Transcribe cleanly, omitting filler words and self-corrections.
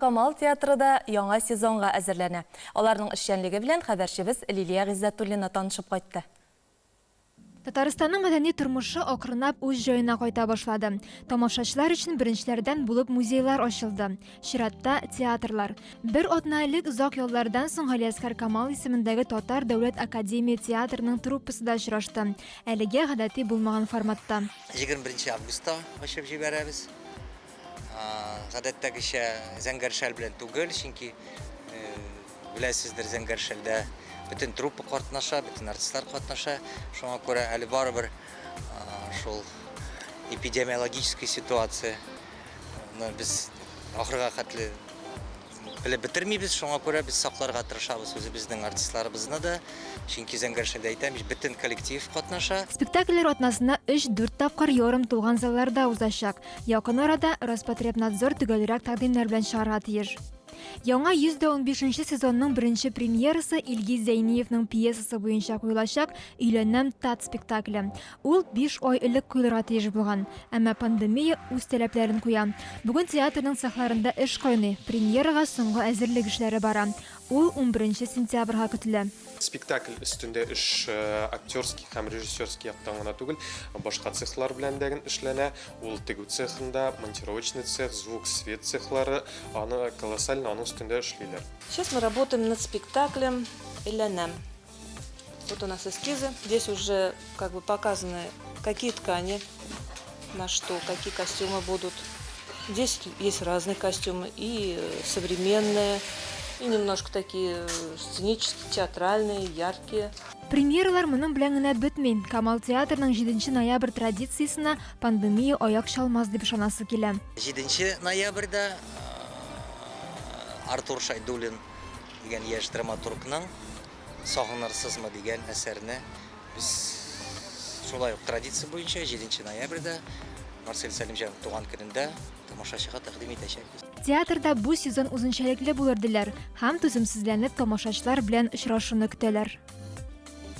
Камал театры да яңа сезонга әзерләнә. Аларның эшчәнлеге белән хәбәрчебез Лилия Гыйззәтуллина танышып кайтты. Татарстанның мәдәни тормышы акрынлап үз җаена кайта башлады. Тамашачылар өчен беренчеләрдән булып музейлар ачылды. Чиратта, театрлар. Бер атна элек озак яллардан соң Галиәсгар Камал исемендәге Татар дәүләт академия театрының труппасы да очрашты. Әлегә гадәти булмаган форматта. 21 августта ачып җибәрәбез. Гадәттәгечә зәңгәр шәл белән түгел, чөнки беләсездер, зәңгәр шәлдә бөтен труппа катнаша, бөтен артистлар катнаша. Шуңа күрә әле барыбер шул эпидемиологический ситуация без ахырга хәтле Белеп бетермибез, шуңа күрә без сакларга тырышабыз үзебезнең артистларыбызны да. Чөнки Зәңгәр шәлдә әйтәм, бөтен коллектив катнаша. Спектакльләр атнасына өч-дүрт тапкыр ярым тулган залларда узачак. Якын арада Роспотребнадзор төгәлрәк тәкъдимнәр белән чыгарга тиеш. Яңа 115 нче сезонның беренче премьерасы Илгиз Зәйниевның пьесасы буенча куелачак Өйләнәм тат спектакле. Ул биш ай элек куелырга тиеш булган, әмма пандемия үз таләпләрен куя. Бүген театрның цехларында эш кайный, премьерага соңгы әзерлек эшләре бара. Ул унберенче сентябрьгә көтелә. Спектакль өстендә эш актерский һәм режиссерский яктан гына түгел, башка цехлар белән дә эшләнә. Ул тегү цехында, монтировочный цех, звук, свет цехлары, аны колоссально аның өстендә эшлиләр. Сейчас мы работаем над спектаклем Өйләнәм. Вот у нас эскизы. Здесь уже как бы показаны, какие ткани, на что, какие костюмы будут. Здесь есть разные костюмы, и э, современные, и немножко такие э, сценические, театральные, яркие. Премьералар моның белән генә бетми. Камал театрының 7 ноябрь традициясенә пандемия аяк чалмас дип ышанасы килә. 7 ноябрьдә э, Артур Шайдуллин дигән яшь драматургның Сагынырсызмы дигән әсәрне без шулай ук традиция буенча 7 ноябрьдә Марсель Сәлимҗанов туган көнендә тамашачыга тәкъдим итәчәкбез. Театрда бу сезон үзенчәлекле булыр диләр һәм түземсезләнеп тамашачылар белән очрашуны көтәләр.